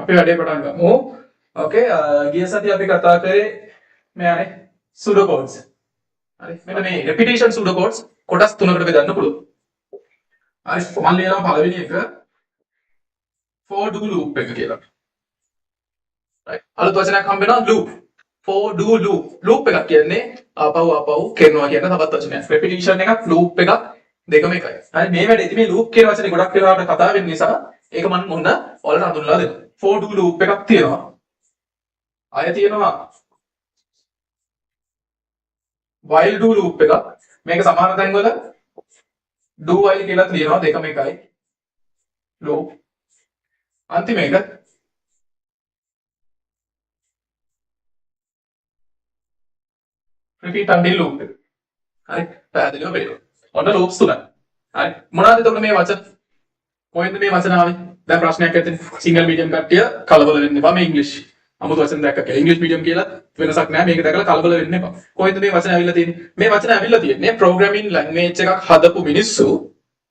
අපි වැඩේ පටන් ගමු. ඕකේ, ගිය සතියේ අපි කතා කරේ මෙයානේ සුඩෝ කෝඩ්ස්. හරි, මෙන්න මේ රෙපිටිෂන් සුඩෝ කෝඩ්ස් කොටස් තුනකට බෙදන්න පුළුවන්. හරි, මම ලියනවා පළවෙනි එක for do loop එක කියලා. Right, අලුත් වචනයක් හම්බ වෙනවා loop. For do loop. Loop එකක් කියන්නේ ආපහු ආපහු කරනවා කියන තවත් වචනයක්. රෙපිටිෂන් එකක් loop එකක් දෙකම එකයි. හරි, මේ වැඩේ ඉතින් මේ loop කියන වචනේ ගොඩක් වෙලාවට කතා වෙන නිසා ඒක මම මොන ඔයාලට හඳුන්වලා දෙනවා. For do loop එකක් තියෙනවා. ආය තියෙනවා while do loop එකක්. මේක සමහර තැන්වල do while කියලා තියෙනවා, දෙකම එකයි. Loop. අන්තිම එක repeat until loop එක. හරි, පැහැදිලිව පේනවා. ඔන්න loops තුනයි. හරි, මොනවද එතකොට මේ වචන? කොහෙන්ද මේ වචන ආවේ? දැන් ප්‍රශ්නයක් ඇතිනේ. සිංහල මීඩියම් කට්ටිය කලබල වෙන්න එපා මේ ඉංග්‍රීසි. අමුතු වචන දැක්ක කියලා. ඉංග්‍රීසි මීඩියම් කියලා වෙනසක් නෑ. මේක දැකලා කලබල වෙන්න එපා. කොහෙන්ද මේ වචන ඇවිල්ලා තියෙන්නේ? මේ වචන ඇවිල්ලා තියෙන්නේ ප්‍රෝග්‍රෑමින් ලැන්ග්වේජ් එකක් හදපු මිනිස්සු.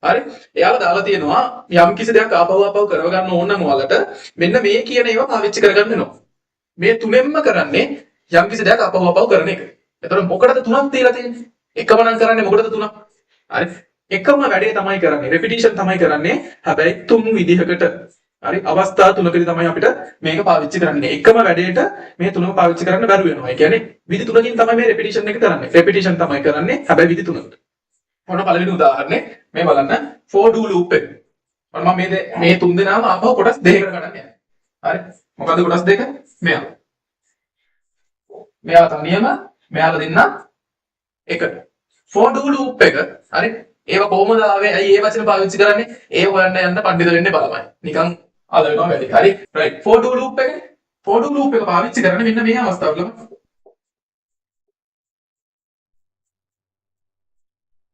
හරි, එයාලා දාලා තියෙනවා යම් කිසි දෙයක් ආපහු ආපහු කරව ගන්න ඕන නම් ඔයාලට මෙන්න මේ කියන ඒවා පාවිච්චි කරගන්න වෙනවා. මේ තුනෙන්ම කරන්නේ යම් කිසි දෙයක් ආපහු ආපහු කරන එක. එතකොට මොකටද තුනක් දීලා තියෙන්නේ? එකම නම් කරන්නේ මොකටද තුනක්? හරි, එකම වැඩේ තමයි කරන්නේ. රෙපිටිෂන් තමයි කරන්නේ. හැබැයි තුන් විදිහකට. හරි, අවස්ථා තුනකදී තමයි අපිට මේක පාවිච්චි කරන්නේ. එකම වැඩේට මේ තුනම පාවිච්චි කරන්න බැරුව වෙනවා. ඒ කියන්නේ විදි තුනකින් තමයි මේ රෙපිටිෂන් එක කරන්නේ. රෙපිටිෂන් තමයි කරන්නේ. හැබැයි විදි තුනකට. ඔන්න පළවෙනි උදාහරණේ මේ බලන්න for do loop එක. ඔන්න මම මේ තුන් දෙනාම ආපහු කොටස් දෙකකට ගණන් යනවා. හරි, මොකද්ද කොටස් දෙක? මෙයා. මෙයා තනියම, මෙයාලා දෙන්න එකට. For do loop එක. හරි, ඒව කොහොමද ආවේ? ඇයි ඒ වචන පාවිච්චි කරන්නේ? ඒ හොයන්න යන්න පණ්ඩිත වෙන්න එපා ළමයි. නිකන් අල වෙනවා වැඩි. හරි, රයිට්. For do loop එක. For do loop එක පාවිච්චි කරන්නේ මෙන්න මේ අවස්ථාවල ළමයි.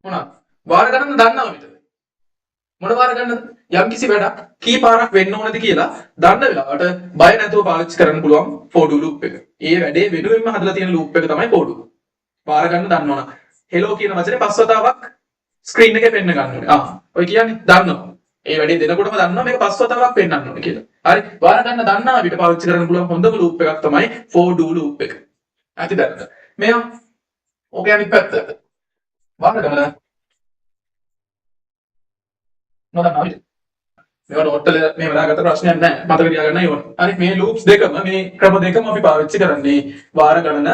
මොනවාද? වාර ගණන් දන්නවා විතර. මොන වාර ගණනද? යම් කිසි වැඩක් කී පාරක් වෙන්න ඕනද කියලා දන්න වෙලාවට බය නැතුව පාවිච්චි කරන්න පුළුවන් for do loop එක. ඒ වැඩේ වෙනුවෙන්ම හදලා තියෙන loop එක තමයි for do. වාර ගණන දන්නවනම් hello කියන වචනේ පස් වතාවක් ස්ක්‍රීන් එකේ පෙන්න ගන්න ඕනේ. ඔය කියන්නේ දන්නවා. ඒ වැඩේ දෙනකොටම දන්නවා මේක පස් වතාවක් පෙන්වන්න ඕනේ කියලා. හරි, වාර ගන්න දන්නා විට පාවිච්චි කරන්න පුළුවන් හොඳම ලූප් එකක් තමයි for do loop එක. ඇති දැනට. මෙයා ඕකේ අනිත් පැත්ත. වාර ගන්න නොදන්නා විට. මේවා නෝට් වල මේ දාගත්ත ප්‍රශ්නයක් නෑ. මතක තියාගන්නයි ඕන. හරි, මේ ලූප්ස් දෙකම මේ ක්‍රම දෙකම අපි පාවිච්චි කරන්නේ වාර ගණන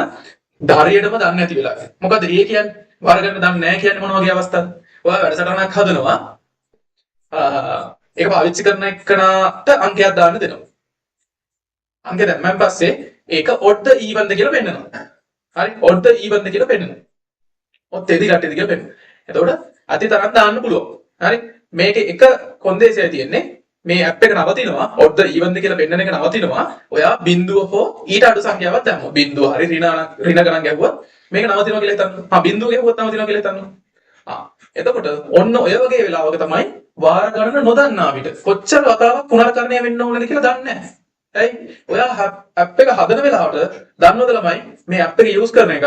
හරියටම දන්නේ නැති වෙලාවේ. මොකද ඒ කියන්නේ වාර ගණන දන්නේ නැහැ කියන්නේ මොන වගේ අවස්ථාවද? ඔයා වැඩසටහනක් හදනවා. ඒක පාවිච්චි කරන එකනට අංකයක් දාන්න දෙනවා. අංකය දැම්මන් පස්සේ ඒක ඔඩ් ද ඊවන් ද කියලා පෙන්නනවා. හරි, ඔඩ් ද ඊවන් ද කියලා පෙන්නනවා. ඔත් එදි කට්ටියද කියලා පෙන්නනවා. එතකොට අති තරම් දාන්න පුළුවන්. හරි, මේකේ එක කොන්දේසියයි තියෙන්නේ. මේ ඇප් එක නවතිනවා, ඔඩ් ද ඊවන් ද කියලා පෙන්නන එක නවතිනවා. ඔයා බිඳුව හෝ ඊට අඩු සංඛ්‍යාවක් දැම්මොත්, බිඳුව හරි ඍණ ගණන් ගැහුවොත් මේක නවතිනවා කියලා හිතන්න. බිඳුව ගැහුවොත් නවතිනවා කියලා හිතන්න. එතකොට ඔන්න ඔය වගේ වෙලාවක තමයි වාර ගණන නොදන්නා විට කොච්චර වතාවක් පුනර්කරණය වෙන්න ඕනද කියලා දන්නේ නැහැ. ඇයි? ඔයා ඇප් එක හදන වෙලාවට දන්නවද ළමයි මේ ඇප් එක යූස් කරන එක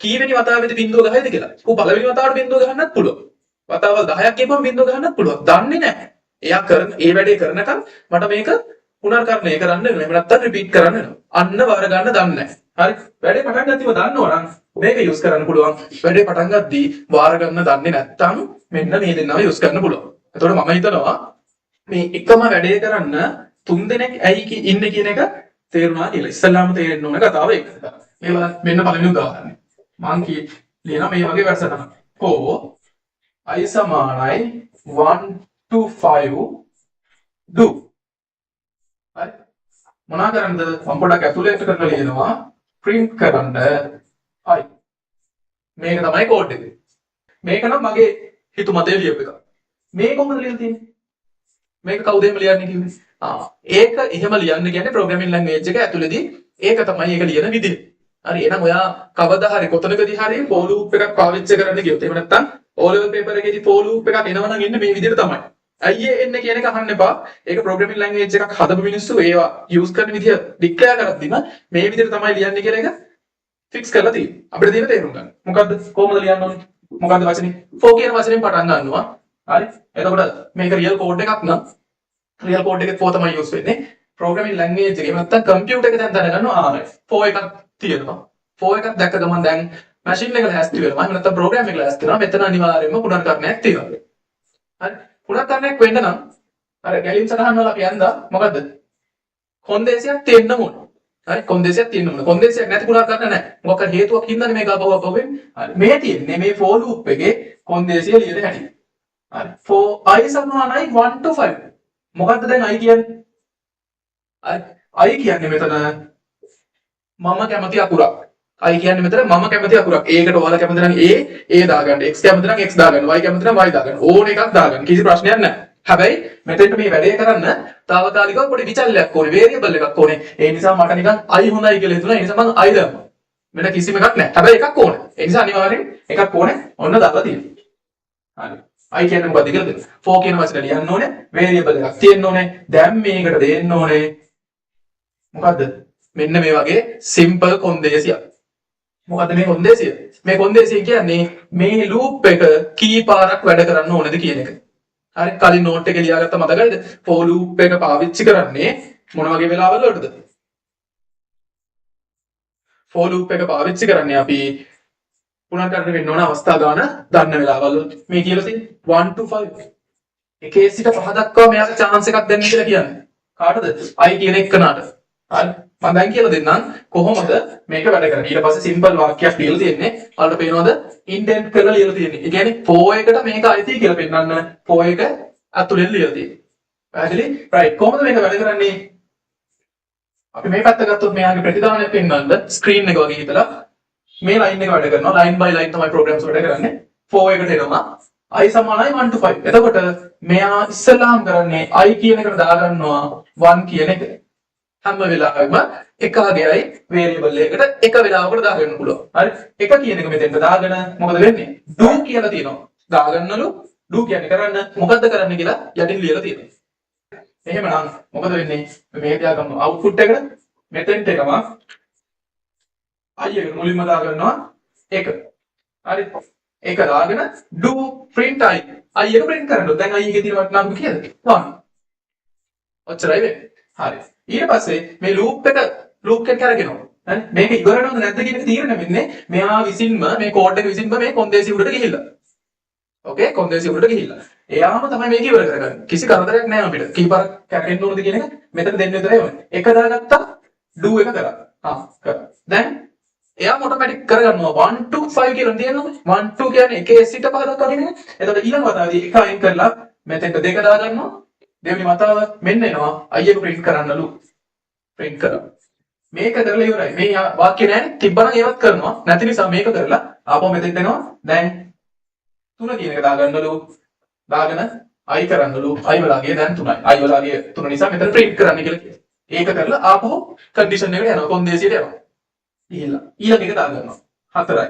කීවෙනි වතාවෙදි බිඳුව ගහයිද කියලා? ඌ පළවෙනි වතාවට බිඳුව ගහන්නත් පුළුවන්. වතාවල් 10ක් කියපුවම බිඳුව ගහන්නත් පුළුවන්. දන්නේ නැහැ. එයා කරන ඒ වැඩේ කරනකම් මට මේක පුනර්කරණය කරන්න වෙනවා. එහෙම නැත්නම් රිපීට් කරන්න වෙනවා. අන්න වාර ගන්න දන්නේ නැහැ. හරි, වැඩේ පටන් ගද්දිම දන්නවනම් මේක යූස් කරන්න පුළුවන්. වැඩේ පටන් ගද්දී වාර ගන්න දන්නේ නැත්නම් මෙන්න මේ දෙන්නව යූස් කරන්න පුළුවන්. එතකොට මම හිතනවා මේ එකම වැඩේ කරන්න තුන් දෙනෙක් ඇයි ඉන්නේ කියන එක තේරුණා කියලා. ඉස්සෙල්ලාම තේරෙන්න ඕන කතාව ඒක. මේ බලන්න මෙන්න පළවෙනි උදාහරණය. මං ලියනවා මේ වගේ වැඩසටහනක්. for i සමානයි 1 to 5 do. හරි, මොනා කරන්නද? මම පොඩක් ඇතුළට කරලා ලියනවා print කරන්න i. මේක තමයි කෝඩ් එක. මේක නම් මගේ හිතුමතේ ලියපු එකක්. මේ කොහොමද ලියලා තියෙන්නේ? මේක කවුද එහෙම ලියන්නේ කිව්වේ? ඒක එහෙම ලියන්න කියන්නේ ප්‍රෝග්‍රෑමින් ලැන්ග්වේජ් එක ඇතුළේදී ඒක තමයි ඒක ලියන විදිය. හරි, එහෙනම් ඔයා කවදා හරි කොතනකදී හරි for loop එකක් පාවිච්චි කරන්න ගියොත්, එහෙම නැත්නම් O level paper එකේදී for loop එකක් එනවා නම් එන්නේ මේ විදියට තමයි. ඇයි ඒ එන්නේ කියන එක අහන්න එපා. ඒක ප්‍රෝග්‍රෑමින් ලැන්ග්වේජ් එකක් හදපු මිනිස්සු ඒවා යූස් කරන විදිය ඩික්ලෙයාර් කරද්දිම මේ විදියට තමයි ලියන්නේ කියලා එක ෆික්ස් කරලා තියෙන්නේ. අපිට තියෙන තේරුම් ගන්න. මොකද්ද? කොහොමද ලියන්න ඕනේ? මොකද්ද වචනේ? for කියන වචනෙන් පටන් ගන්නවා. හරි, එතකොට මේක රියල් කෝඩ් එකක් නම් රියල් කෝඩ් එකේ for තමයි යූස් වෙන්නේ. ප්‍රෝග්‍රෑමින් ලැන්ග්වේජ් එක එහෙම නැත්නම් කම්පියුටර් එක දැන් දැනගන්නවා ආ for එකක් තියෙනවා. For එකක් දැක්ක ගමන් දැන් මැෂින් එක ලෑස්ති වෙනවා. එහෙම නැත්නම් ප්‍රෝග්‍රෑම් එක ලෑස්ති වෙනවා. මෙතන අනිවාර්යයෙන්ම පුනර්කරණයක් තියෙනවා. හරි. පුනර්කරණයක් වෙන්න නම් අර ගැලීම් සටහන් වල අපි ඇඳා මොකද්ද? කොන්දේසියක් තියෙන්න ඕන. හරි, කොන්දේසියක් තියෙන්න ඕන. කොන්දේසියක් නැති පුනර්කරණ නැහැ. මොකක් හරි හේතුවක් හින්දානේ මේක ආපහු ආපහු වෙන්නේ. හරි. මේ තියෙන්නේ මේ for loop එකේ කොන්දේසිය ලියන හැටි. හරි. For i සමානයි 1 to 5. මොකද්ද දැන් i කියන්නේ? හරි. I කියන්නේ මෙතන මම කැමති අකුරක්. I කියන්නේ මෙතන මම කැමති අකුරක්. ඒකට ඔයාලා කැමති නම් A A දාගන්න, X කැමති නම් X දාගන්න, Y කැමති නම් Y දාගන්න. ඕන එකක් දාගන්න. කිසි ප්‍රශ්නයක් නැහැ. හැබැයි මෙතෙන්ට මේ වැඩේ කරන්න තාවකාලිකව පොඩි විචල්යක් ඕනේ, වේරියබල් එකක් ඕනේ. ඒ නිසා මට නිකන් I හොඳයි කියලා හිතුණා. ඒ නිසා මං I දැම්මා. වෙන කිසිම එකක් නැහැ. හැබැයි එකක් ඕනේ. ඒ නිසා අනිවාර්යෙන් එකක් ඕනේ. ඔන්න දාලා තියෙනවා. හරි. I කියන්නේ මොකද්ද කියලා දෙන්න. For කියන වචන ලියන්න ඕනේ, වේරියබල් එකක් තියෙන්න ඕනේ. දැන් මේකට දෙන්න ඕනේ මොකද්ද? මෙන්න මේ වගේ සිම්පල් කොන්දේසියක්. මොකද්ද මේ කොන්දේසිය? මේ කොන්දේසිය කියන්නේ මේ ලූප් එක කී පාරක් වැඩ කරන්න ඕනේද කියන එක. හරි, කලින් නෝට් එකේ ලියාගත්ත මතකයිද? For loop එක පාවිච්චි කරන්නේ මොන වගේ වෙලාවල් වලටද? For loop එක පාවිච්චි කරන්නේ අපි පුනර්කරණය වෙන්න ඕන අවස්ථා ගාන දන්න වෙලාවල් වලට. මේ කියලා තියෙන්නේ 1 to 5. එකේ සිට පහ දක්වා මෙයාට chance එකක් දෙන්න කියලා කියන්නේ. කාටද? I කියන එක්කනට. හරි. මම දැන් කියලා දෙන්නම් කොහොමද මේක වැඩ කරන්නේ. ඊට පස්සේ සිම්පල් වාක්‍යයක් ලියලා තියෙන්නේ. ඔයාලට පේනවද? ඉන්ඩෙන්ට් කරලා ලියලා තියෙන්නේ. ඒ කියන්නේ for එකට මේක අයිති කියලා පෙන්නන්න for එක ඇතුලෙන් ලියලා තියෙන්නේ. පැහැදිලි? රයිට්. කොහොමද මේක වැඩ කරන්නේ? අපි මේ පැත්ත ගත්තොත් මෙයාගේ ප්‍රතිදානය පෙන්වන්න ස්ක්‍රීන් එක වගේ හිතලා මේ ලයින් එක වැඩ කරනවා. ලයින් බයි ලයින් තමයි ප්‍රෝග්‍රෑම්ස් වැඩ කරන්නේ. For එකට එනවා i සමානයි 1 to 5. එතකොට මෙයා ඉස්සෙල්ලාම කරන්නේ i කියන එකට දාගන්නවා 1 කියන එක. හැම වෙලාවෙම එක අගයයි වේරියබල් එකකට එක වෙලාවකට දාගන්න පුළුවන්. හරි? එක කියන එක මෙතෙන්ට දාගෙන මොකද වෙන්නේ? Do කියලා තියෙනවා. දාගන්නලු do කියන්නේ කරන්න. මොකද්ද කරන්න කියලා යටින් ලියලා තියෙනවා. එහෙමනම් මොකද වෙන්නේ? මේ තියාගමු අවුට්පුට් එකට මෙතෙන්ට එනවා i එක මුලින්ම දාගන්නවා 1. හරි? ඒක දාගෙන do print i. i එක print කරන්න. දැන් i එකේ තියෙන වටිනාකම කීයද? 1. ඔච්චරයි වෙන්නේ. හරි. ඊට පස්සේ මේ ලූප් එක ලූප් එක කරගෙනවා. හරි? මේක ඉවර වෙනවද නැද්ද කියන එක තීරණය වෙන්නේ මෙයා විසින්ම මේ කෝඩ් එක විසින්ම මේ කොන්දේසි උඩට ගිහිල්ලා. ඕකේ, කොන්දේසි උඩට ගිහිල්ලා. එයාම තමයි මේක ඉවර කරගන්නේ. කිසි කරදරයක් නෑ අපිට. කී පාරක් කැරකෙන්න ඕනද කියන එක මෙතන දෙන්න විතරයි ඕනේ. එක දාගත්තා do එක කරා. ආ කරා. දැන් එයාම ඔටෝමැටික් කරගන්නවා 1 2 5 කියලා තියෙනවනේ. 1 2 කියන්නේ එකේ සිට පහ දක්වා කියන එක. එතකොට ඊළඟ වතාවේදී එක අයින් කරලා මෙතෙන්ට දෙක දාගන්නවා. දෙවෙනි වතාව මෙන්න එනවා i එක print කරන්නලු. print කරා. මේක කරලා ඉවරයි. මේ වාක්‍ය නෑනේ. තිබ්බනම් ඒවත් කරනවා. නැති නිසා මේක කරලා ආපහු මෙතෙන්ට එනවා. දැන් 3 කියන එක දාගන්නලු. දාගෙන i කරන්නලු. i වලාගේ දැන් 3යි. i වලාගේ 3 නිසා මෙතන print කරන්න කියලා කියනවා. ඒක කරලා ආපහු කන්ඩිෂන් එකට යනවා. කොන්දේසියට යනවා. ගිහිල්ලා ඊළඟ එක දාගන්නවා. 4යි.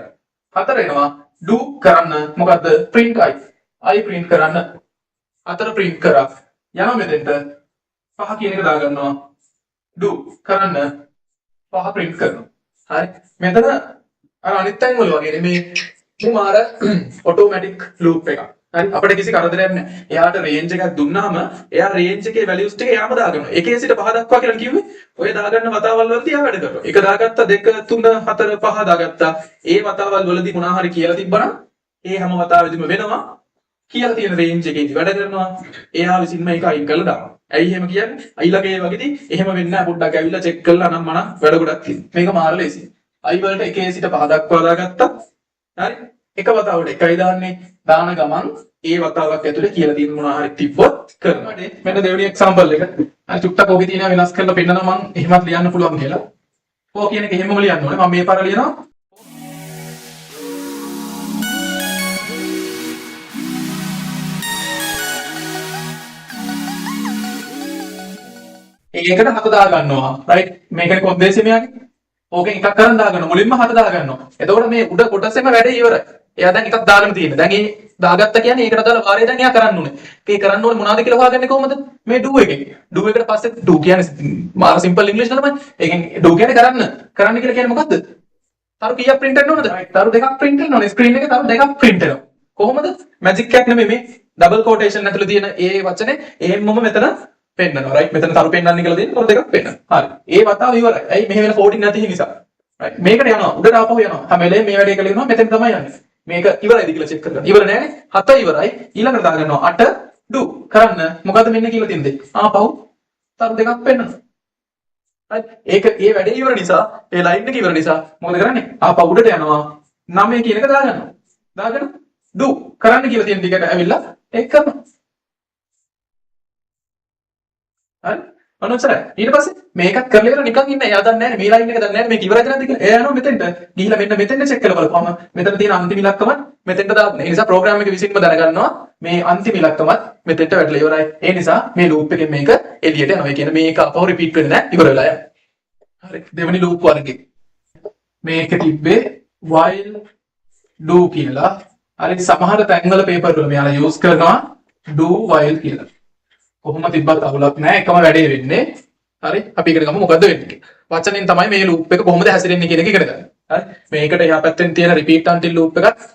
4 එනවා do කරන්න මොකද්ද? Print i. i print කරන්න. 4 print කරා. යනවා මෙතෙන්ට 5 කියන එක දාගන්නවා. Do කරන්න 5 print කරනවා. හරි. මෙතන අර අනිත් තැන් වල වගේ නෙමේ. මේ මාර ඔටෝමැටික් ලූප් එකක්. හරි. අපිට කිසි කරදරයක් නැහැ. එයාට රේන්ජ් එකක් දුන්නාම එයා රේන්ජ් එකේ වැලියුස් ටික එයාම දාගන්නවා. එකේ සිට පහ දක්වා කියලා කිව්වේ ඔය දාගන්න වතාවල් වලදී එයා වැඩ කරනවා. එක දාගත්තා 2 3 4 5 දාගත්තා. ඒ වතාවල් වලදී මොනවා හරි කියලා තිබ්බනම් ඒ හැම වතාවෙදිම වෙනවා. කියලා තියෙන රේන්ජ් එකේදී වැඩ කරනවා. එයා විසින්ම ඒක අයින් කරලා දානවා. ඇයි එහෙම කියන්නේ? ඊළඟ ඒ වගේදී එහෙම වෙන්නේ නැහැ. පොඩ්ඩක් ඇවිල්ලා චෙක් කරලා නම් මනම් වැඩ ගොඩක් තියෙනවා. මේක මාර ලේසි. i වලට එකේ සිට පහ දක්වා දාගත්තා. හරි. එක වතාවට එකයි දාන්නේ. දාන ගමන් ඒ වතාවක් ඇතුලේ කියලා තියෙන මොනවා හරි තිබ්බොත් කරනවා. මෙන්න දෙවෙනි එක්සැම්පල් එක. හරි, චුට්ටක් ඕකේ තියෙනවා වෙනස් කරලා පෙන්නනවා මං එහෙමත් ලියන්න පුළුවන් කියලා. ඕක කියන එක එහෙමම ලියන්න ඕනේ. මම මේ පාර ලියනවා. ඒකට හත දා ගන්නවා. රයිට්. මේකනේ කොන්දේසිය මෙයාගේ. ඕකෙන් එකක් කරන් දා ගන්නවා. මුලින්ම හත දා ගන්නවා. එතකොට මේ උඩ කොටසෙම වැඩේ ඉවරයි. එයා දැන් එකක් දාගෙන තියෙන්නේ. දැන් ඒ දාගත්ත කියන්නේ ඒකට අදාළ වාරය දැන් එයා කරන්න ඕනේ. ඒ කරන්න ඕනේ මොනවද කියලා හොයාගන්නේ කොහොමද? මේ do එකෙන්. Do එකට පස්සේ do කියන්නේ මාර සිම්පල් ඉංග්‍රීසි තමයි. ඒකෙන් do කියන්නේ කරන්න. කරන්න කියලා කියන්නේ මොකද්ද? තරු කීයක් print වෙන්න ඕනද? තරු දෙකක් print වෙන්න ඕනේ. ස්ක්‍රීන් එකේ තරු දෙකක් print වෙනවා. කොහොමද? මැජික් එකක් නෙමෙයි මේ. ඩබල් කෝටේෂන් ඇතුලේ තියෙන ඒ වචනේ එහෙම්මම මෙතන පෙන්නනවා. රයිට්, මෙතන තරු පෙන්නන්න කියලා දෙන්නේ තරු දෙකක් පෙන්නනවා. හරි. ඒ වතාව ඉවරයි. ඇයි මෙහෙ වෙන 14 නැති නිසා. රයිට්. මේකට යනවා. උඩට ආපහු යනවා. හැම වෙලේම මේ වැඩේ කරලා ඉන්නවා. මෙතෙන් තමයි යන්නේ. මේක ඉවරයිද කියලා චෙක් කරගන්න. ඉවර නෑනේ. 7 ඉවරයි. ඊළඟට දාගන්නවා 8 do කරන්න. මොකද්ද මෙන්න කියලා තියෙන්නේ? ආපහු තරු දෙකක් පෙන්නනවා. හරි. ඒක ඒ වැඩේ ඉවර නිසා, ඒ ලයින් එක ඉවර නිසා මොකද කරන්නේ? ආපහු උඩට යනවා. 9 කියන එක දාගන්නවා. දාගෙන do කරන්න කියලා තියෙන ටිකට ඇවිල්ලා ඒක කරනවා. හරි? ඔන්න ඔච්චරයි. ඊට පස්සේ මේකත් කරලා ඉවර නිකන් ඉන්න. එයා දන්නේ නැහැ මේ ලයින් එක දන්නේ නැහැ මේක ඉවරයිද නැද්ද කියලා. එයා යනවා මෙතෙන්ට. ගිහිල්ලා මෙන්න මෙතෙන්ට චෙක් කරලා බලපුවම මෙතන තියෙන අන්තිම ඉලක්කමත් මෙතෙන්ට දාන්න. ඒ නිසා ප්‍රෝග්‍රෑම් එක විසින්ම දැනගන්නවා මේ අන්තිම ඉලක්කමත් මෙතෙන්ට වැටලා ඉවරයි. ඒ නිසා මේ ලූප් එකෙන් මේක එළියට යනවා. ඒ කියන්නේ මේක අපහු රිපීට් වෙන්නේ නැහැ. ඉවර වෙලා යනවා. හරි. දෙවෙනි ලූප් වර්ගේ. මේක තිබ්බේ while do කියලා. හරි, සමහර තැන්වල පේපර් වල මෙයාලා යූස් කරනවා do while කියලා. කොහොම තිබ්බත් අවුලක් නෑ, එකම වැඩේ වෙන්නේ. හරි, අපි ඉගෙන ගමු මොකද්ද වෙන්නේ කියලා. වචනෙන් තමයි මේ ලූප් එක කොහොමද හැසිරෙන්නේ කියන එක ඉගෙන ගන්න. හරි, මේකට එහා පැත්තෙන් තියෙන රිපීට් අන්ටිල් ලූප් එකත්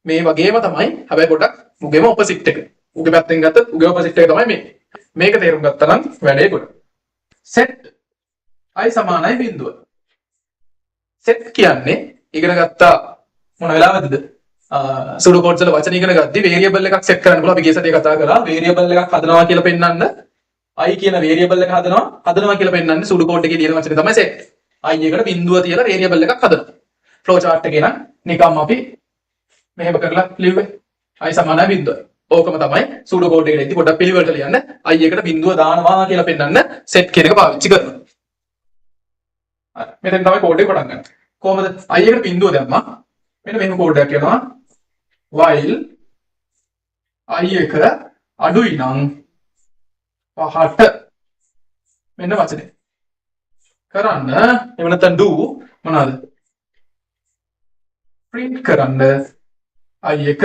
මේ වගේම තමයි. හැබැයි පොඩක් උගේම ඔපොසිට් එක. උගේ පැත්තෙන් ගත්තොත් උගේ ඔපොසිට් එක තමයි මේ. මේක තේරුම් ගත්තා නම් වැඩේ ගොඩ. සෙට් i සමානයි බිඳුව. සෙට් කියන්නේ ඉගෙන ගත්තා මොන වෙලාවදද? සුඩෝ කෝඩ්ස් වල වචන ඉගෙන ගද්දි වේරියබල් එකක් සෙට් කරන්න පුළුවන්. අපි ගිය සතියේ කතා කරා වේරියබල් එකක් හදනවා කියලා පෙන්වන්න i කියන වේරියබල් එක හදනවා හදනවා කියලා පෙන්වන්නේ සුඩෝ කෝඩ් එකේ ලියන වචනේ තමයි සෙට්. i එකට බිඳුව තියලා වේරියබල් එකක් හදනවා. ෆ්ලෝ චාට් එකේ නම් නිකම් අපි මෙහෙම කරලා ලිව්වේ i සමානයි බිඳුව. ඕකම තමයි සුඩෝ කෝඩ් එකට එද්දි පොඩ්ඩක් පිළිවෙලට ලියන්න i එකට බිඳුව දානවා කියලා පෙන්වන්න සෙට් කියන එක පාවිච්චි කරනවා. හරි. මෙතෙන් තමයි කෝඩ් එක පටන් ගන්න. කොහොමද? i එකට බිඳුව දැම්මා. මෙන්න මෙහෙම කෝඩ් එකක් එනවා. While i එක අඩුයි නම් 5ට මෙන්න වචනේ කරන්න, එහෙම නැත්නම් do මොනවාද? Print කරන්න i එක.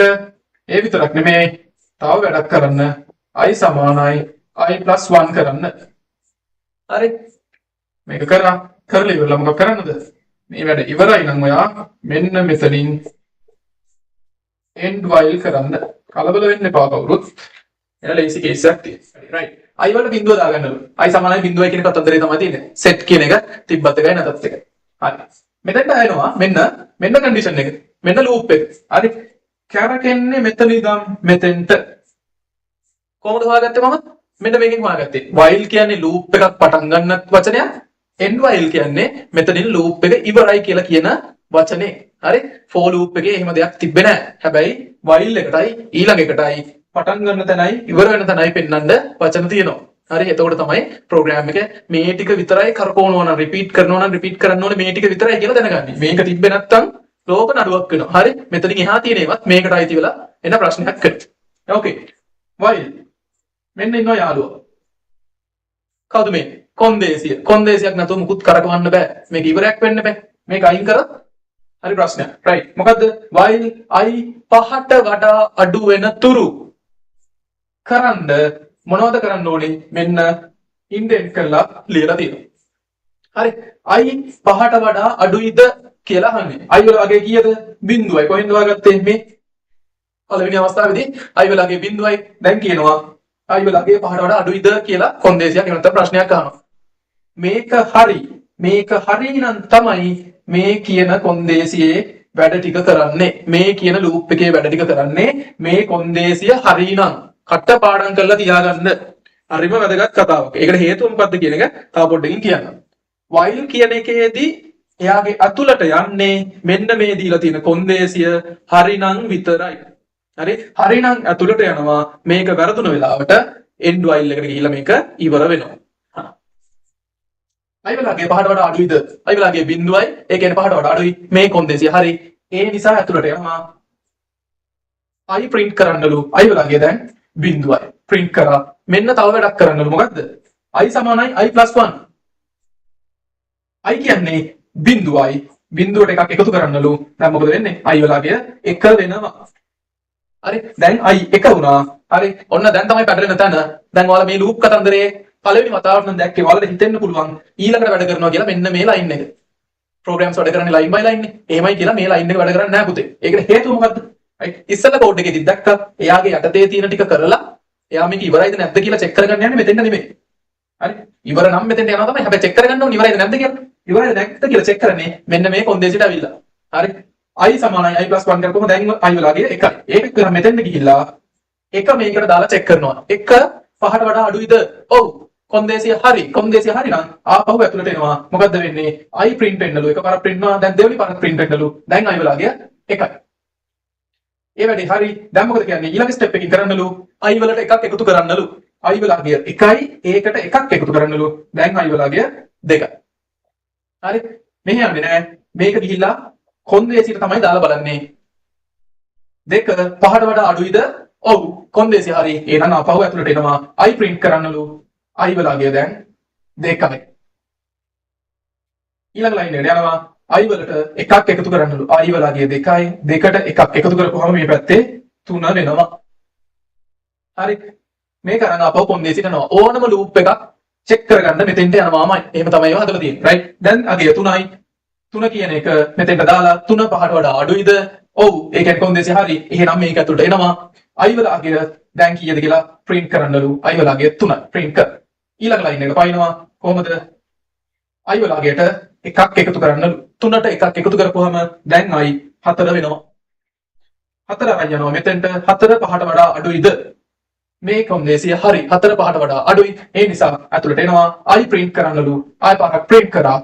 ඒ විතරක් නෙමෙයි, තව වැඩක් කරන්න, i සමානයි i 1 කරන්න. හරි, මේක කරා. කරලා ඉවරලා මොකක් කරන්නද? මේ වැඩ ඉවරයි නම් ඔයා මෙන්න මෙතනින් end while කරන්න. කලබල වෙන්න එපා කවුරුත්. එන ලේසි කේස් එකක් තියෙනවා. රයිට්. I වලට බිඳුව දාගන්නලු. I සමානයි බිඳුවයි කියන කතන්දරේ තමයි තියෙන්නේ. සෙට් කියන එක තිබ්බත් එකයි නැතත් එකයි. හරි. මෙතෙන්ට එනවා මෙන්න මෙන්න කන්ඩිෂන් එක. මෙන්න ලූප් එක. හරි. කැරකෙන්නේ මෙතන ඉඳන් මෙතෙන්ට. කොහොමද හොයාගත්තේ මම? මෙන්න මේකෙන් හොයාගත්තේ. While කියන්නේ ලූප් එකක් පටන් ගන්නත් වචනයක්. End while කියන්නේ මෙතනින් ලූප් එක ඉවරයි කියලා කියන වචනේ. හරි? For loop එකේ එහෙම දෙයක් තිබ්බේ නෑ. හැබැයි while එකටයි ඊළඟ එකටයි පටන් ගන්න තැනයි ඉවර වෙන තැනයි පෙන්වන්න වචන තියෙනවා. හරි, එතකොට තමයි ප්‍රෝග්‍රෑම් එක මේ ටික විතරයි කරකවනවා නම්, රිපීට් කරනවා නම් රිපීට් කරන්න ඕනේ මේ ටික විතරයි කියලා දැනගන්නේ. මේක තිබ්බේ නැත්තම් ලෝක නඩුවක් වෙනවා. හරි, මෙතනින් එහා තියෙන ඒවත් මේකට අයිති වෙලා එන ප්‍රශ්නයක් වෙනවා. ඕකේ. While මෙන්න ඉන්නවා යාළුවා. කවුද මේ? කොන්දේසිය. කොන්දේසියක් නැතුව මුකුත් කරකවන්න බෑ. මේක ඉවරයක් වෙන්න බෑ. මේක අයින් කරත් හරි ප්‍රශ්නයක්. රයිට්. මොකද්ද? While i 5ට වඩා අඩු වෙන තුරු කරන්න මොනවද කරන්න ඕනේ? මෙන්න ඉන්ඩෙන්ට් කරලා ලියලා තියෙනවා. හරි. I 5ට වඩා අඩුයිද කියලා අහන්නේ. I වල වගේ කීයද? බිංදුවයි. කොහෙන්ද හොයාගත්තේ මේ? පළවෙනි අවස්ථාවේදී I වල අගය බිංදුවයි. දැන් කියනවා I වල අගය 5ට වඩා අඩුයිද කියලා කොන්දේසියක් එහෙම නැත්නම් ප්‍රශ්නයක් අහනවා. මේක හරි. මේක හරි නම් තමයි මේ කියන කොන්දේසියේ වැඩ ටික කරන්නේ. මේ කියන ලූප් එකේ වැඩ ටික කරන්නේ මේ කොන්දේසිය හරි නම්. කට පාඩම් කරලා තියාගන්න. හරිම වැදගත් කතාවක්. ඒකට හේතුව මොකද්ද කියන එක තව පොඩ්ඩකින් කියන්නම්. While කියන එකේදී එයාගේ ඇතුළට යන්නේ මෙන්න මේ දීලා තියෙන කොන්දේසිය හරිනම් විතරයි. හරි, හරිනම් ඇතුළට යනවා. මේක වැරදුන වෙලාවට end while එකට ගිහිල්ලා මේක ඉවර වෙනවා. I වලගේ 5ට වඩා අඩුයිද? I වලගේ බිංදුවයි. ඒ කියන්නේ 5ට වඩා අඩුයි. මේ කොන්දේසිය හරි. ඒ නිසා ඇතුළට යනවා. I print කරන්නලු. I වලගේ දැන් බිංදුවයි. ප්‍රින්ට් කරා. මෙන්න තව වැඩක් කරන්නලු. මොකද්ද? I සමානයි i 1. I කියන්නේ බිංදුවයි. බිංදුවට එකක් එකතු කරන්නලු. දැන් මොකද වෙන්නේ? I වලගේ 1 වෙනවා. හරි, දැන් I 1 වුණා. හරි, ඔන්න දැන් තමයි පැටලෙන තැන. දැන් ඔයාලා මේ ලූප් කතන්දරේ පළවෙනි වතාවට නම් දැක්කේ ඔයාලට හිතෙන්න පුළුවන් ඊළඟට වැඩ කරනවා කියලා මෙන්න මේ ලයින් එක. ප්‍රෝග්‍රෑම්ස් වැඩ කරන්නේ ලයින් බයි ලයින් නේ. එහෙමයි කියලා මේ ලයින් එක වැඩ කරන්නේ නෑ පුතේ. ඒකට හේතුව මොකද්ද? රයිට්, ඉස්සෙල්ලා කෝඩ් එකේදී දැක්කා එයාගේ යටතේ තියෙන ටික කරලා එයා මේක ඉවරයිද නැද්ද කියලා චෙක් කරගන්න යන්නේ මෙතෙන්ට නෙමෙයි. හරි. ඉවර නම් මෙතෙන්ට යනවා තමයි. හැබැයි චෙක් කරගන්න ඕනේ ඉවරයිද නැද්ද කියලා. ඉවරයිද නැද්ද කියලා චෙක් කරන්නේ මෙන්න මේ කොන්දේසියට ඇවිල්ලා. හරි. I සමානයි i 1 කරපුවම දැන් i වල අගය 1යි. ඒක කරා මෙතෙන්ට ගිහිල්ලා එක මේකට දාලා චෙක් කරනවා. එක පහට වඩා අඩුයිද? ඔව්. කොන්දේසිය හරි. කොන්දේසිය හරි නම් ආපහු ඇතුළට එනවා. මොකද්ද වෙන්නේ? I print වෙන්නලු. එකපාරක් print වුණා. දැන් දෙවෙනි පාරක් print වෙන්නලු. දැන් i වල අගය 1යි. ඒ වැඩේ හරි. දැන් මොකද කියන්නේ? ඊළඟ ස්ටෙප් එකකින් කරන්නලු i වලට එකක් එකතු කරන්නලු. I වල අගය 1යි. ඒකට එකක් එකතු කරන්නලු. දැන් i වල අගය 2යි. හරි. මෙහෙ යන්නේ නෑ. මේක ගිහිල්ලා කොන්දේසියට තමයි දාලා බලන්නේ. දෙක පහට වඩා අඩුයිද? ඔව්. කොන්දේසිය හරි. එහෙනම් ආපහු ඇතුළට එනවා. I print කරන්නලු. I වල අගය දැන් 2යි. ඊළඟ ලයින් එකට යනවා. I වලට එකක් එකතු කරන්නලු. I වල අගය 2යි. දෙකට එකක් එකතු කරපුවාම මේ පැත්තේ 3 වෙනවා. හරි. මේක අරන් ආපහු කොන්දේසියට යනවා. ඕනම ලූප් එකක් චෙක් කරගන්න මෙතෙන්ට යනවාමයි. එහෙම තමයි ඒවා හදලා තියෙන්නේ. රයිට්. දැන් අගය 3යි. 3 කියන එක මෙතෙන්ට දාලා 3 පහට වඩා අඩුයිද? ඔව්. ඒ කියන්නේ කොන්දේසිය හරි. එහෙනම් මේක ඇතුළට එනවා. I වල අගය දැන් කීයද කියලා ප්‍රින්ට් කරන්නලු. I වල අගය 3යි. ප්‍රින්ට් කර. ඊළඟ ලයින් එකට පයින්නවා. කොහොමද? I වල අගයට එකක් එකතු කරන්නලු. 3ට එකක් එකතු කරපුවාම දැන් I 4 වෙනවා. 4 අරන් යනවා මෙතෙන්ට. 4 පහට වඩා අඩුයිද? මේ කොන්දේසිය හරි. 4 පහට වඩා අඩුයි. ඒ නිසා ඇතුළට එනවා. I print කරන්නලු. ආය පාරක් ප්‍රින්ට් කරා.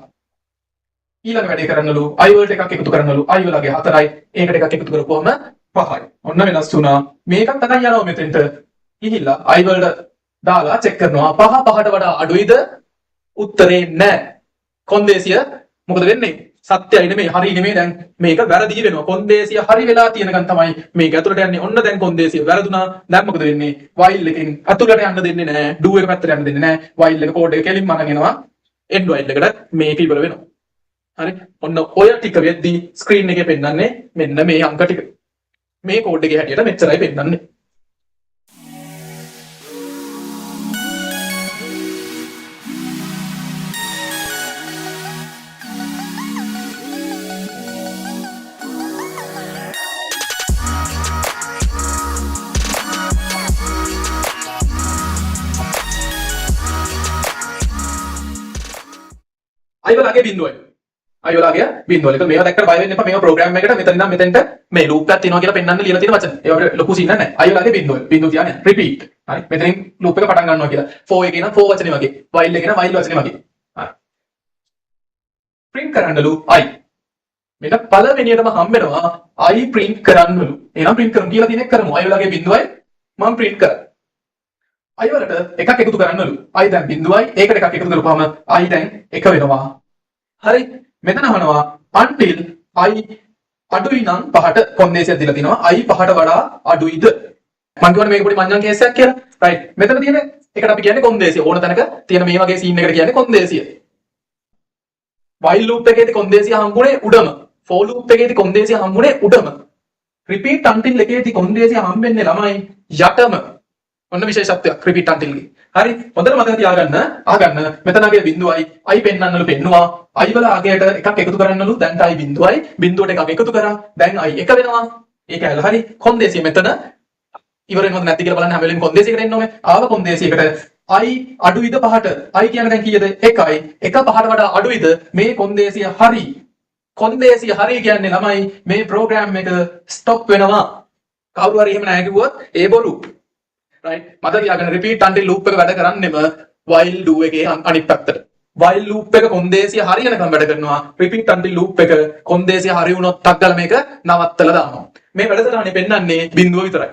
ඊළඟ වැඩේ කරන්නලු I වලට එකක් එකතු කරන්නලු. I වල අගය 4යි. ඒකට එකක් එකතු කරපුවම 5යි. ඔන්න වෙනස් වුණා. මේකත් අරන් යනවා මෙතෙන්ට. ගිහිල්ලා I වලට දාලා චෙක් කරනවා. පහ පහට වඩා අඩුයිද? උත්තරේ නෑ. කොන්දේසිය මොකද වෙන්නේ? සත්‍යයි නෙමෙයි, හරි නෙමෙයි. දැන් මේක වැරදි වෙනවා. කොන්දේසිය හරි වෙලා තියෙනකන් තමයි මේක ඇතුළට යන්නේ. ඔන්න දැන් කොන්දේසිය වැරදුනා. දැන් මොකද වෙන්නේ? while එකෙන් ඇතුළට යන්න දෙන්නේ නෑ. do එක පැත්තට යන්න දෙන්නේ නෑ. while එක කෝඩ් එක කෙලින්ම අරන් එනවා. end while එකට මේක ඉවර වෙනවා. හරි. ඔන්න ඔය ටික වෙද්දී ස්ක්‍රීන් එකේ පෙන්නන්නේ මෙන්න මේ අංක ටික. මේ කෝඩ් එකේ හැටියට මෙච්චරයි පෙන්නන්නේ. I වල අගය බිඳුවයි. I වල අගය බිඳුවයි. ඒක මේවා දැක්කට බය වෙන්න එපා. මේවා ප්‍රෝග්‍රෑම් එකට මෙතන ඉඳන් මෙතෙන්ට මේ ලූප් එකක් තියෙනවා කියලා පෙන්වන්න ලියලා තියෙන වචන. ඒවා අපිට ලොකු සීන් එකක් නෑ. I වල අගය බිඳුවයි. බිඳුව කියන්නේ රිපීට්. හරි. මෙතනින් ලූප් එක පටන් ගන්නවා කියලා. for එකේ නම් for වචනේ වගේ. while එකේ නම් while වචනේ වගේ. හරි. ප්‍රින්ට් කරන්නලු I. මෙන්න පළවෙනියටම හම්බ වෙනවා I print කරන්නලු. එහෙනම් ප්‍රින්ට් කරමු කියලා තියෙන එක කරමු. I වල අගය බිඳුවයි මම ප්‍රින්ට් කරා. I වලට එකක් එකතු කරන්නලු. I දැන් බිඳුවයි. ඒකට එකක් එකතු කරපුවාම I දැන් එක වෙනවා. හරි. මෙතන අහනවා until I අඩුයි නම් පහට කොන්දේසියක් දීලා තිනවා. I පහට වඩා අඩුයිද? මං කියවනේ මේක පොඩි මඤ්ඤං කේස් එකක් කියලා. රයිට්. මෙතන තියෙන එකට අපි කියන්නේ කොන්දේසිය. ඕන තැනක තියෙන මේ වගේ සීන් එකට කියන්නේ කොන්දේසිය. while loop එකේදී කොන්දේසිය හම්බුනේ උඩම. for loop එකේදී කොන්දේසිය හම්බුනේ උඩම. repeat until එකේදී කොන්දේසිය හම්බෙන්නේ ළමයි යටම. ඔන්න විශේෂත්වයක් repeat until ගේ. හරි. හොඳට මතක තියාගන්න. අහගන්න. මෙතන අගය බිඳුවයි. I පෙන්වන්නලු පෙන්නුවා. I වල අගයට එකක් එකතු කරන්නලු. දැන්ට I බිඳුවයි. බිඳුවට එකක් එකතු කරා. දැන් I එක වෙනවා. ඒක ඇල හරි. කොන්දේසිය මෙතන ඉවර වෙනවද නැද්ද කියලා බලන්න හැම වෙලෙම කොන්දේසියකට එන්න ඕනේ. ආව කොන්දේසියකට I අඩුයිද පහට? I කියන්නේ දැන් කීයද? 1යි. එක පහට වඩා අඩුයිද? මේ කොන්දේසිය හරි. කොන්දේසිය හරි කියන්නේ ළමයි මේ ප්‍රෝග්‍රෑම් එක ස්ටොප් වෙනවා. කවුරු හරි එහෙම නෑ කිව්වොත් ඒ බොරු. රයිට්. මතක තියාගන්න රිපීට් අන්ටිල් ලූප් එක වැඩ කරන්නෙම while do එකේ අනිත් පැත්තට. while loop එක කොන්දේසිය හරියනකම් වැඩ කරනවා. රිපීට් අන්ටිල් ලූප් එක කොන්දේසිය හරි වුණොත් ටක් ගාලා මේක නවත්තලා දානවා. මේ වැඩසටහනේ පෙන්වන්නේ බිඳුව විතරයි.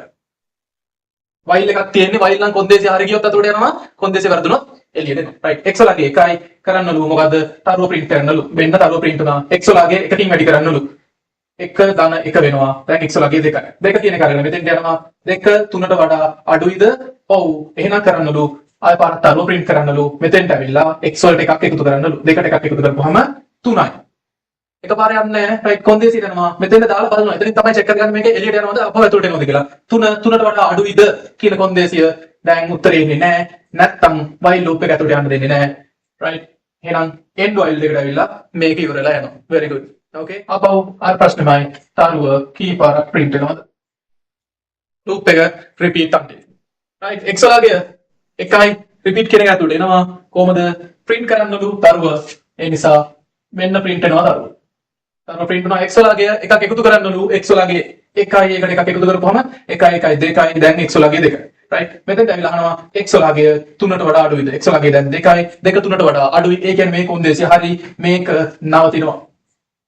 while එකක් තියෙන්නේ while නම් කොන්දේසිය හරි ගියොත් අතුරට යනවා. කොන්දේසිය වැරදුනොත් එළියට එනවා. රයිට්. x වල අගය 1යි කරන්නලු මොකද්ද? තරුව ප්‍රින්ට් කරන්නලු. මෙන්න තරුව ප්‍රින්ට් වුණා. x වල අගය එකකින් වැඩි කරන්නලු. 1 ධන 1 වෙනවා. දැන් x වල අගය 2යි. 2 කියන එක අරගෙන මෙතෙන්ට යනවා. 2 3ට වඩා අඩුයිද? ඔව්. එහෙනම් කරන්නලු ආය පාරක් තරුව ප්‍රින්ට් කරන්නලු. මෙතෙන්ට ඇවිල්ලා x වලට එකක් එකතු කරන්නලු. දෙකට එකක් එකතු කරපුවාම 3යි. එකපාර යන්නේ නැහැ. රයිට්. කොන්දේසියට යනවා. මෙතෙන්ට දාලා බලනවා. එතනින් තමයි චෙක් කරගන්නේ මේක එළියට යනවද අපව ඇතුළට එනවද කියලා. 3 3ට වඩා අඩුයිද කියන කොන්දේසිය දැන් උත්තරේ එන්නේ නැහැ. නැත්තම් while loop එක ඇතුළට යන්න දෙන්නේ නැහැ. රයිට්. එහෙනම් end while එකට ඇවිල්ලා මේක ඉවරලා යනවා. Very good. Okay. ආපහු අර ප්‍රශ්නෙමයි. තරුව කී පාරක් ප්‍රින්ට් වෙනවද? loop එක repeat until. Right. x වල අගය 1යි. රිපීට් කියන එක ඇතුළට එනවා. කොහමද print කරන්නලු දරුව. ඒ නිසා මෙන්න print වෙනවා දරුව. දරුව print වුණා. X වලගේ එකක් එකතු කරන්නලු. X වලගේ 1යි එකට එකක් එකතු කරපුවම 1 1 2යි. දැන් x වලගේ 2. Right, මෙතෙන්ට ඇවිල්ලා අහනවා x වලගේ 3ට වඩා අඩුයිද? X වලගේ දැන් 2යි, 2 3ට වඩා අඩුයි. ඒ කියන්නේ මේ කොන්දේසිය හරි, මේක නවතිනවා.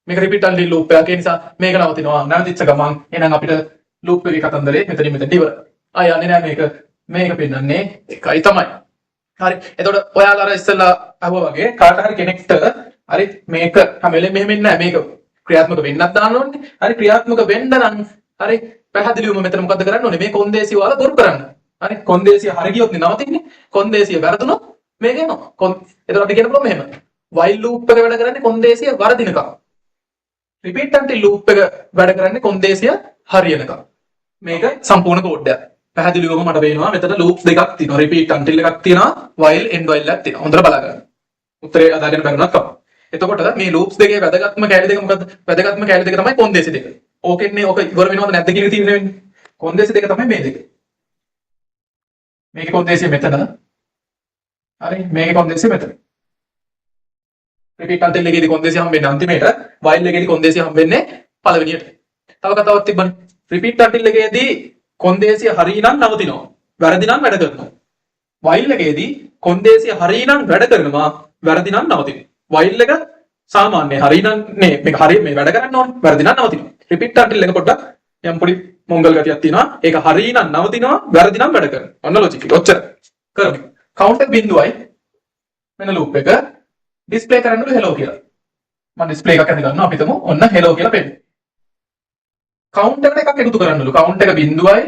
මේක රිපීට් අන්ටිල් ලූප් එකක්. ඒ නිසා මේක නවතිනවා. නැවතිච්ච ගමන් එහෙනම් අපිට ලූප් එකේ කතන්දරේ මෙතනින් මෙතෙන්ට ඉවරයි. ආය යන්නේ නෑ. මේක මේක පෙන්නන්නේ එකයි තමයි. හරි, එතකොට ඔයාලා අර ඉස්සෙල්ලා අහුවා වගේ කාට හරි කෙනෙක්ට හරි මේක හැම වෙලේම මෙහෙම වෙන්නේ නෑ. මේක ක්‍රියාත්මක වෙන්නත් දාන්න ඕනේ. හරි, ක්‍රියාත්මක වෙන්න නම් හරි පැහැදිලිවම මෙතන මොකද්ද කරන්න ඕනේ? මේ කොන්දේසිය ඔයාලා බොරු කරන්න. හරි, කොන්දේසිය හරි ගියොත් නේ නවතින්නේ. කොන්දේසිය වැරදුනොත් මේක එනවා. එතකොට අපි කියන්න පුළුවන් මෙහෙම, while loop එක වැඩ කරන්නේ කොන්දේසිය වරදිනකම්. Repeat until loop එක වැඩ කරන්නේ කොන්දේසිය හරියනකම්. මේක සම්පූර්ණ කෝඩ් එකක්. පැහැදිලිවම මට පේනවා මෙතන ලූප්ස් දෙකක් තියෙනවා. Repeat until එකක් තියෙනවා, while end while එකක් තියෙනවා. හොඳට බලා ගන්න. උත්තරේ අදාගෙන බැරුණත් කමක්. එතකොට මේ ලූප්ස් දෙකේ වැදගත්ම කෑලි දෙක මොකද්ද? වැදගත්ම කෑලි දෙක තමයි කොන්දේසි දෙක. ඕකෙන්නේ ඕක ඉවර වෙනවද නැද්ද කියන එක තීරණය වෙන්නේ. කොන්දේසි දෙක තමයි මේ දෙක. මේකේ කොන්දේසිය මෙතන. හරි, මේකේ කොන්දේසිය මෙතන. රිපීට් අන්ටිල් එකේදී කොන්දේසිය හම්බෙන්නේ අන්තිමේට, while එකේදී කොන්දේසිය හම්බෙන්නේ පළවෙනියට. තව කතාවක් තිබ්බනේ. රිපීට් අන්ටිල් එකේදී කොන්දේසිය හරි නම් නවතිනවා. වැරදි නම් වැඩ කරනවා. While එකේදී කොන්දේසිය හරි නම් වැඩ කරනවා, වැරදි නම් නවතිනවා. While එක සාමාන්‍ය හරි නම් නේ මේක හරි මේ වැඩ කරන්න ඕනේ. වැරදි නම් නවතිනවා. රිපීට් අන්ටිල් එක පොඩ්ඩක් යම් පොඩි මොංගල් ගතියක් තියෙනවා. ඒක හරි නම් නවතිනවා, වැරදි නම් වැඩ කරනවා. ඔන්න ලොජික් එක. ඔච්චර. කරමු. කවුන්ට් එක බිඳුවයි. මෙන්න ලූප් එක ඩිස්ප්ලේ කරන්නලු හෙලෝ කියලා. මම ඩිස්ප්ලේ එකක් ඇඳ ගන්නවා. අපි හිතමු ඔන්න හෙලෝ කියලා පෙන්නේ. කවුන්ට් එකට එකක් එකතු කරන්නලු. කවුන්ට් එක බිඳුවයි.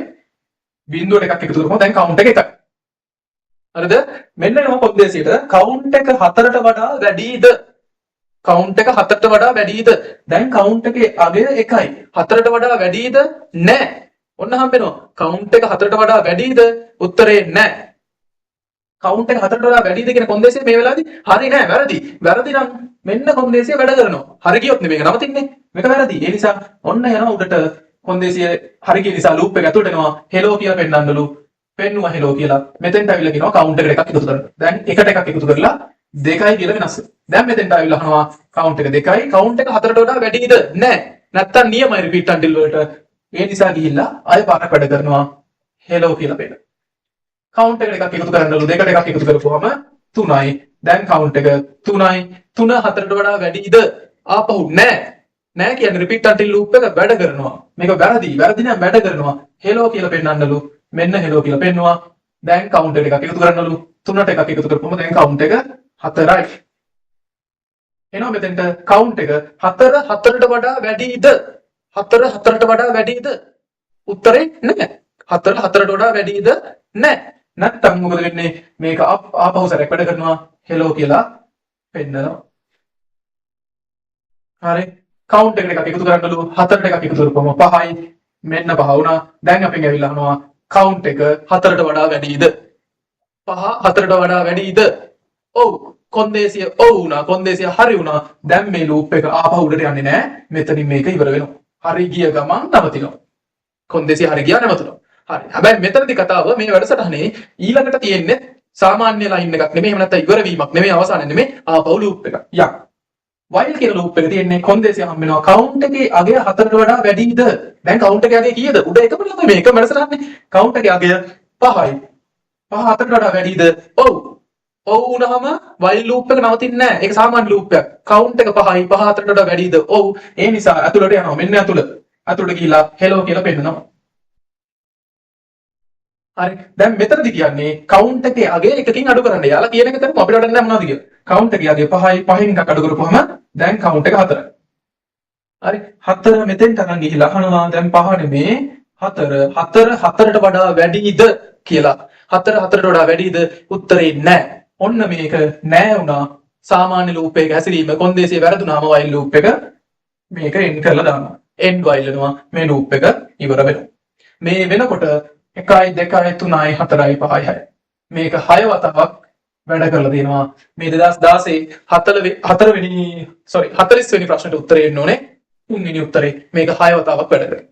බිඳුවට එකක් එකතු කරපුවම දැන් කවුන්ට් එක එකයි. හරිද? මෙන්න එනවා කොන්දේසියට. කවුන්ට් එක හතරට වඩා වැඩිද? කවුන්ට් එක හතරට වඩා වැඩිද? දැන් කවුන්ට් එකේ අගය එකයි. හතරට වඩා වැඩිද? නෑ. ඔන්න හම්බෙනවා. කවුන්ට් එක හතරට වඩා වැඩිද? උත්තරේ නෑ. කවුන්ට් එක හතරට වඩා වැඩිද කියන කොන්දේසිය මේ වෙලාවේදී හරි නෑ, වැරදි. වැරදි නම් මෙන්න කොන්දේසිය වැඩ කරනවා. හරි ගියොත් නේ මේක නවතින්නේ. මේක වැරදි. ඒ නිසා ඔන්න යනවා උඩට. කොන්දේසිය හරි ගිය නිසා ලූප් එක ඇතුළට එනවා. හෙලෝ කියලා පෙන්නන්නලු. පෙන්නුවා හෙලෝ කියලා. මෙතෙන්ට ඇවිල්ලා කියනවා කවුන්ට් එකට එකක් එකතු කරන්න. දැන් එකට එකක් එකතු කරලා දෙකයි කියලා වෙනස් වෙනවා. දැන් මෙතෙන්ට ඇවිල්ලා අහනවා කවුන්ට් එක දෙකයි. කවුන්ට් එක හතරට වඩා වැඩිද? නෑ. නැත්තම් නියමයි රිපීට් අන්ටිල් වලට. ඒ නිසා ගිහිල්ලා ආයෙ පාරක් වැඩ කරනවා. හෙලෝ කියලා පෙන්නන. කවුන්ට් එකට එකක් එකතු කරන්නලු. දෙකට එකක් එකතු කරපුවම තුනයි. දැන් කවුන්ට් එක තුනයි. තුන හතරට වඩා වැඩිද? ආපහු නෑ. නෑ කියන්නේ රිපීට් අන්ටිල් ලූප් එක වැඩ කරනවා. මේක වැරදි. වැරදි නෑ, වැඩ කරනවා. හෙලෝ කියලා පෙන්නන්නලු. මෙන්න හෙලෝ කියලා පෙන්නුවා. දැන් කවුන්ට් එකට එකක් එකතු කරන්නලු. තුනට එකක් එකතු කරපුවම දැන් කවුන්ට් එක හතරයි. එනවා මෙතෙන්ට. කවුන්ට් එක හතර හතරට වඩා වැඩිද? හතර හතරට වඩා වැඩිද? උත්තරේ නෑ. හතර හතරට වඩා වැඩිද? නෑ. නැත්තම් මොකද වෙන්නේ? මේක ආපහු සැරයක් වැඩ කරනවා. හෙලෝ කියලා පෙන්නනවා. හරි, කවුන්ට් එකට එකක් එකතු කරන්නලු. හතරට එකක් එකතු කරපුවම පහයි. මෙන්න පහ වුණා. දැන් අපෙන් ඇවිල්ලා අහනවා කවුන්ට් එක හතරට වඩා වැඩිද? පහ හතරට වඩා වැඩිද? ඔව්. කොන්දේසිය ඔව් වුණා. කොන්දේසිය හරි වුණා. දැන් මේ ලූප් එක ආපහු උඩට යන්නේ නෑ. මෙතනින් මේක ඉවර වෙනවා. හරි ගිය ගමන් නවතිනවා. කොන්දේසිය හරි ගියා, නැවතුණා. හරි, හැබැයි මෙතනදි කතාව මේ වැඩසටහනේ ඊළඟට තියෙන්නේ සාමාන්‍ය ලයින් එකක් නෙමෙයි, එහෙම නැත්නම් ඉවර වීමක් නෙමෙයි, අවසාන නෙමෙයි, ආපහු ලූප් එකක් යක්. While කියන ලූප් එක තියෙන්නේ කොන්දේසිය හම්බ වෙනවා. කවුන්ට් එකේ අගය හතරට වඩා වැඩිද? දැන් කවුන්ට් එකේ අගය කීයද? උඩ එකම ළමයි, මේ එකම වැඩසටහනේ. කවුන්ට් එකේ අගය පහයි. පහ හතරට වඩා වැඩිද? ඔව්. ඔව් වුණාම while loop එක නවතින්නේ නැහැ. ඒක සාමාන්‍ය ලූප් එකක්. කවුන්ට් එක පහයි. පහ හතරට වඩා වැඩිද? ඔව්. ඒ නිසා ඇතුළට යනවා. මෙන්න ඇතුළ. ඇතුළට ගිහිලා hello කියලා පෙන්නනවා. හරි. දැන් මෙතනදි කියන්නේ කවුන්ට් එකේ අගය එකකින් අඩු කරන්න. යාලා කියන එක කරමු. අපිට වැඩක් නැහැ මොනවද කියලා. කවුන්ට් එකේ අගය පහයි. පහෙන් එකක් අඩු කරපුවම දැන් කවුන්ට් එක හතරයි. හරි. හතර මෙතෙන්ට අරන් ගිහිලා අහනවා දැන් පහ නෙමේ හතර. හතර හතරට වඩා වැඩිද කියලා. හතර හතරට වඩා වැඩිද? උත්තරේ නෑ. ඔන්න මේක නෑ වුණා. සාමාන්‍ය ලූප් එක හැසිරීම කොන්දේසිය වැරදුනාම while loop එක මේක එන්ඩ් කරලා දානවා. එන්ඩ් while වෙනවා. මේ ලූප් එක ඉවර වෙනවා. මේ වෙනකොට 1යි 2යි 3යි 4යි 5යි 6යි. මේක 6 වතාවක් වැඩ කරලා තියෙනවා. මේ 2016 හතරවෙනි, සෝරි, 40 වෙනි ප්‍රශ්නෙට උත්තරේ එන්න ඕනේ. තුන්වෙනි උත්තරේ. මේක 6 වතාවක් වැඩ කරනවා.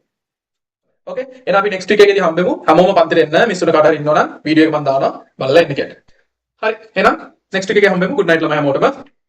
ඕකේ, එහෙනම් අපි නෙක්ස්ට් වීක් එකේදී හම්බෙමු. හැමෝම පන්තිට එන්න. මිස් වුණ කාට හරි ඉන්නවා නම් වීඩියෝ එක මම දානවා. බලලා එන්න කියන්න. හරි, එහෙනම් නෙක්ස්ට් එකේ හම්බෙමු. Good night ළමයි හැමෝටම.